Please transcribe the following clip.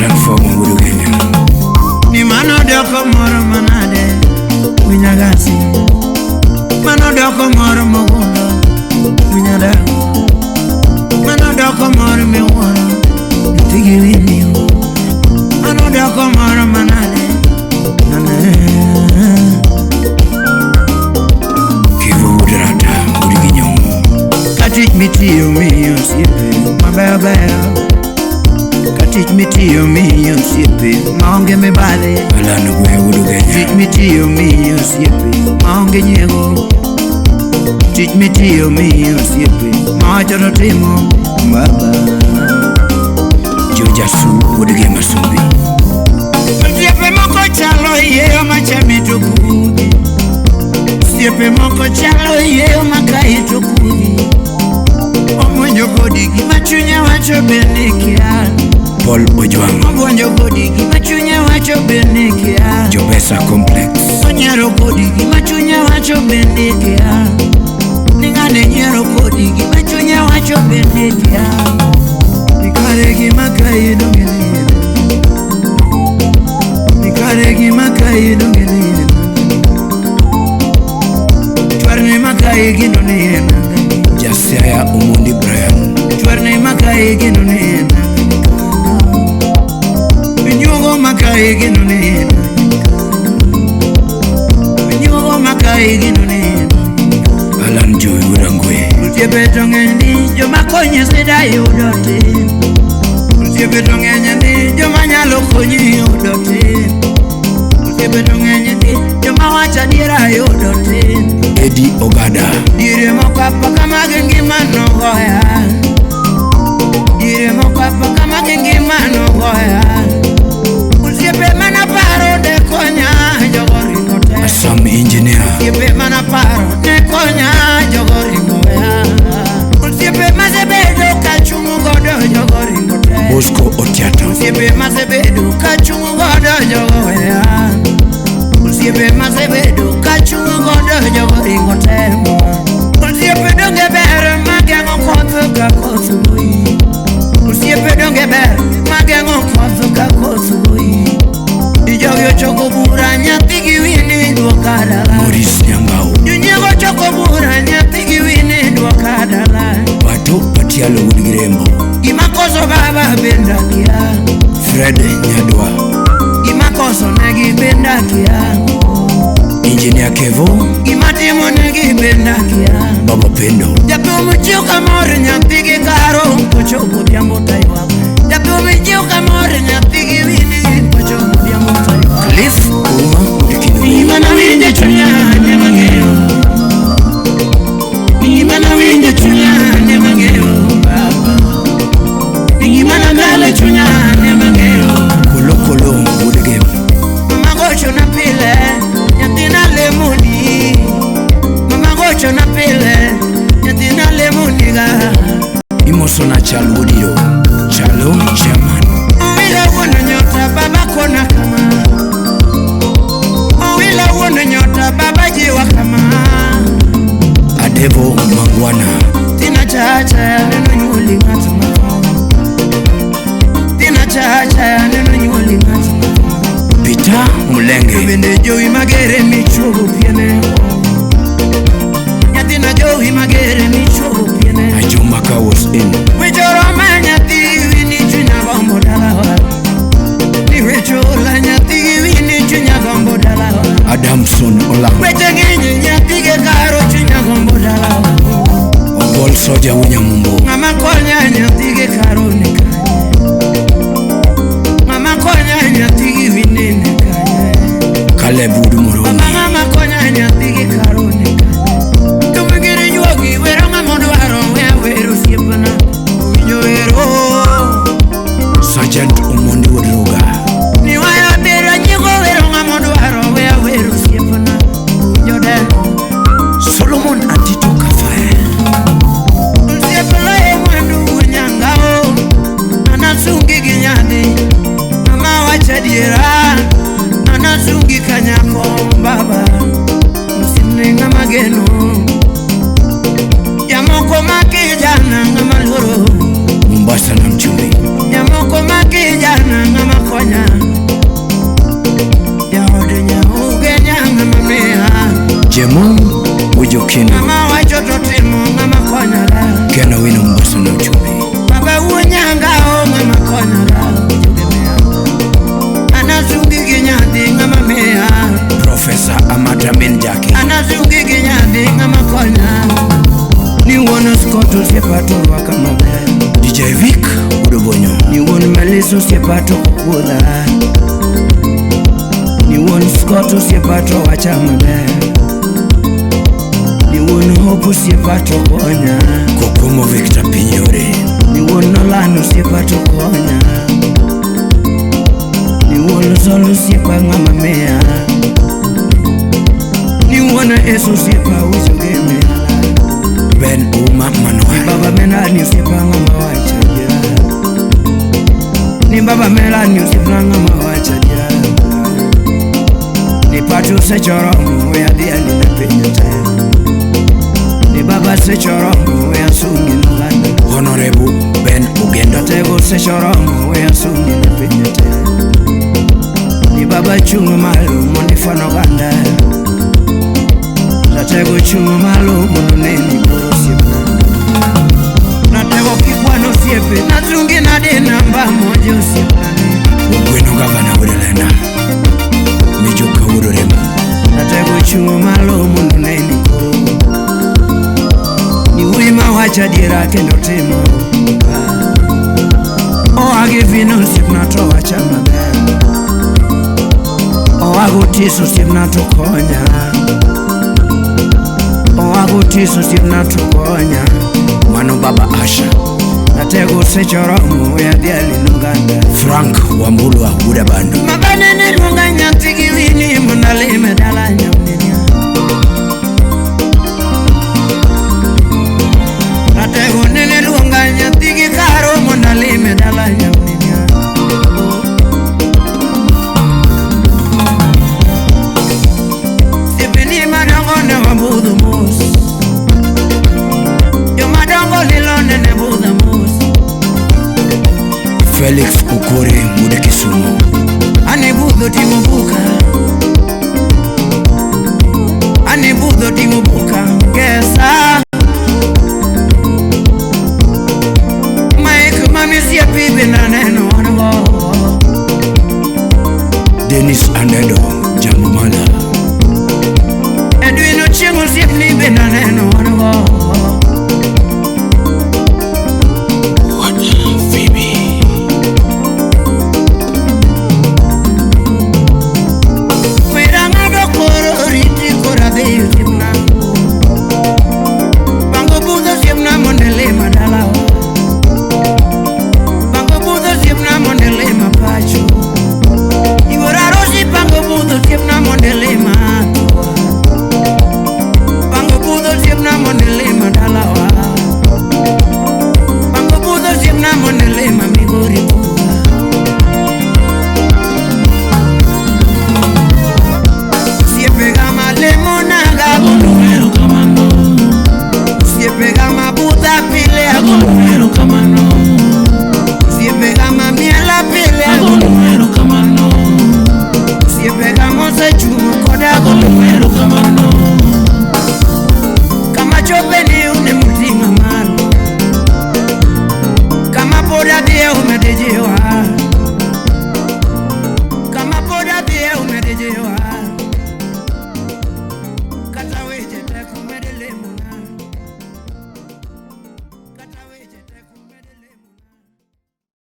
Transformer wuod Ugenya. Ni mano doko moro manade Winyagasi. Mano doko moro mogundho Winyadago. Mano doko moro miwuoro Nyathi gi wini. Mano doko moro manade Nane. Kivu wuod Rata wuod Ginyong'o. Katich mitiyo miyo osiepe mabeyo beyo. Katich mitiyo miyo osiepe maonge mibadhi. Alan Gwe wuod Ugenya. Tich mitiyo miyo osiepe maonge nyiego. Tich mitiyo miyo osiepe mawacho to timo baba. Jojasu wuod Gemasumbi. Osiepe moko chalo yieyo machami to kudhi. Osiepe moko chalo yieyo makayi to kudhi. Omonjo kodi gima chunye wacho bende kia. Paul Ojwang. Omonjo kodi gima chunye wacho bende kia. Jobesa Complex. Onyiero kodi gima chunye wacho bende kia. Ni ng'ane nyiero kodi gima chunye wacho bende kia. Nikare gima kayi donge ni. Nikare gima kayi donge ni. Chwarni makayi gino ni en angani. Jasiaya Omondi Brian. Chwarni makayi gino ni en angani. Nyuogo makayi gino ni en angani. Nyuogo makayi gino ni en angani. Alan Joey wuod Angwe. Osiepe to ng'eny ndi joma konyi sida yudo tin. Osiepe to ng'eny ndi joma nyalo konyi yudo tin. Osiepe to ng'eny ndi joma wacho adiera yudo tin. Eddie Ogada. Diere moko apaka mag ngima nogoya. Diere moko apaka mag ngima nogoya. Osiepe mana paro ne konya jogo ringo te. Asam Engineer. Osiepe mana paro ne konya jogo ringo weya. Osiepe masebedo kachung' godo jogo ringo te. Bosco Otiato. Osiepe masebedo kachung' godo jogo weya. Osiepe masebedo kachung' godo jogo ringo te. Osiepe donge ber mageng'o koth ka koth goyi. Osiepe donge ber mageng'o koth ka koth goyi. Jogi ochoko bura nyathi gi wini duoka dala. Maurice Nyangao. Jonyiego ochoko bura nyathi gi wini duoka dala. Pato Patialo wuod Girembo. Gima koso baba bende akia. Fred Nyadwa. Gima koso negi bende akia. Engineer Kevo. Gima timo negi bende akia. Baba Pendo. Jathum chiew kamor nyathi gi karo kochopo odhiambo to ywak. Jathum chiew kamor nyathi gi wini kochopo odhiambo to ywak. Cliff Ouma wuod Kinolo. Gima nawinjo chunya ne mang'eyo. Gima nawinjo chunya ne mang'eyo baba. Gima nagalo chunya ne mang'eyo. Kolo Kolo wuod Gem. Mama gochona pile nyathina lemoni. Mama gochona pile nyathina lemoni ga. Imosona Chal wuod Iro. Chalo Chairman. Owila wuon nyota baba kona kama. Owila wuon nyota baba jiwa kama. Adevo Mangwana. Tina chacha neno nyuoli ng'at matho. Tina chacha neno nyuoli ng'at matho. Peter Mulenge. Bende jowi magere michuogo piene. Nyathina jowi magere michuogo piene. Ajumaka was in. Wechoro ma nyathi wini chunya gombo dalawa. Ni wechola nyathi wini chunya gombo dalawa. Adamson Olang. Weche ng'eny nyathi ge karo chunya gombo dalawa. Opol Soja Wunyamumbo. Ng'ama konya nyathi ge karo ni kanye. Ng'ama konya nyathi gi wini ni kanye. Caleb wuod Moroni. Mama ng'ama konya nyathi gi karo ni kanye. Tumgiri nyuogi wero ng'ama dwaro we wero osiepna. Winjo wero. Sergeant Omondi wuod Ruga. Ni waya bero nyiego wero ng'ama dwaro we wero osiepna. Winjo deno. Solomon Atito Kafae. Osiepe loyo mwandu wuonyangao. Anasungi gi nyadhi. Mama wacho adiera. Anasungi ka nyako baba. Osiepne ng'ama geno. Jamoko ma kijana ng'ama luoro. Mombasa na Mchumbi. Jamoko ma kijana ng'ama osiepa to rwaka maber. DJ Vic Udobonyo. Ni wuon Melissa osiepa to kuodha. Ni wuon Scott osiepa to wacha maber. Ni wuon Hope osiepa to konya. Kokomo Victor Pinyore. Ni wuon Nolan osiepa to konya. Ni wuon Sol osiepa ng'ama miya. Ni wuon Yesu osiepa uso geme. Ben Uma Manuel. Baba Melani osiepa ng'ama wacha dira. Ni baba Melani osiepa ng'ama wacha dira. Ni pacho sechoromo we adhi alina piny te. Ni baba sechoromo we asungi noganda. Honorable Ben Ugendo. Ratego sechoromo we asungi ne piny te. Ni baba chung' malo mondo ifwan oganda. Ratego chung' malo mondo neni koro osiepna. Ratego kikwano osiepe nasungi nadi namba moja osiepna. Ogweno Gavana Wuod Mijuka Wuod Oremo. Ratego chung' malo mondo neni koro. Ni wuoyi ma wacho adiera kendo timo. Oa gi vino osiepna to wacha maber. Oa gotiso osiepna to konya. Oa gotiso osiepna to konya. Mano Baba Asha. Ratego sechoromo we adhi alino oganda. Frank Wambulwa Wuod Abando. Mabane ne luonga nyathi gi wini mondo alime dala nyaminwa. Ratego nene luonga nyathi gi karo mondo alime dala nyaminwa. Siepeni madongo ne wabudho mos. Jomadongo lilo nene budho mos. Felix Okore Wuod Kisumo. Ane budho ting'o buka. Ane budho ting'o buka. Kesa.